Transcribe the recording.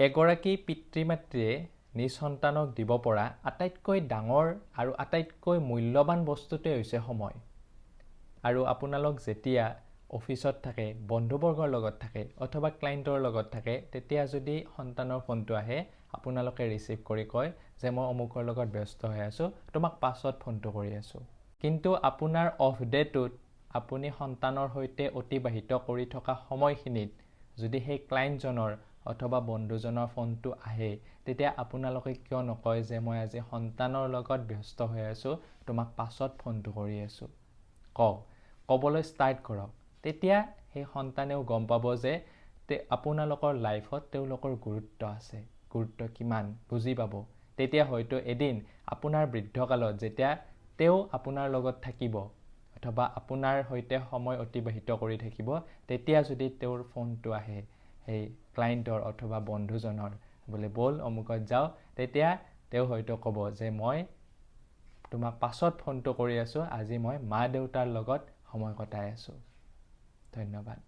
এগৰাকী পিতৃ মাতৃয়ে নিজ সন্তানক দিব পৰা আটাইতকৈ ডাঙৰ আৰু আটাইতকৈ মূল্যৱান বস্তুটোৱে হৈছে সময়। আৰু আপোনালোক যেতিয়া অফিচত থাকে, বন্ধুবৰ্গৰ লগত থাকে অথবা ক্লাইণ্টৰ লগত থাকে, তেতিয়া যদি সন্তানৰ ফোনটো আহে, আপোনালোকে ৰিচিভ কৰি কয় যে মই অমুকৰ লগত ব্যস্ত হৈ আছোঁ, তোমাক পাছত ফোনটো কৰি আছোঁ। কিন্তু আপোনাৰ অফ ডে'টোত আপুনি সন্তানৰ সৈতে অতিবাহিত কৰি থকা সময়খিনিত যদি সেই ক্লাইণ্টজনৰ অথবা বন্ধুজনৰ ফোনটো আহে, তেতিয়া আপোনালোকে কিয় নকয় যে মই আজি সন্তানৰ লগত ব্যস্ত হৈ আছোঁ, তোমাক পাছত ফোনটো কৰি আছোঁ? কওক, ক'বলৈ ষ্টাৰ্ট কৰক। তেতিয়া সেই সন্তানেও গম পাব যে আপোনালোকৰ লাইফত তেওঁলোকৰ গুৰুত্ব আছে, গুৰুত্ব কিমান বুজি পাব। তেতিয়া হয়তো এদিন আপোনাৰ বৃদ্ধকালত যেতিয়া তেওঁ আপোনাৰ লগত থাকিব অথবা আপোনাৰ সৈতে সময় অতিবাহিত কৰি থাকিব, তেতিয়া যদি তেওঁৰ ফোনটো আহে, সেই ক্লাইণ্টৰ অথবা বন্ধুজনৰ, বোলে ব'ল অমুকত যাওঁ, তেতিয়া তেওঁ হয়তো ক'ব যে মই তোমাক পাছত ফোনটো কৰি আছোঁ, আজি মই মা দেউতাৰ লগত সময় কটাই আছোঁ। ধন্যবাদ।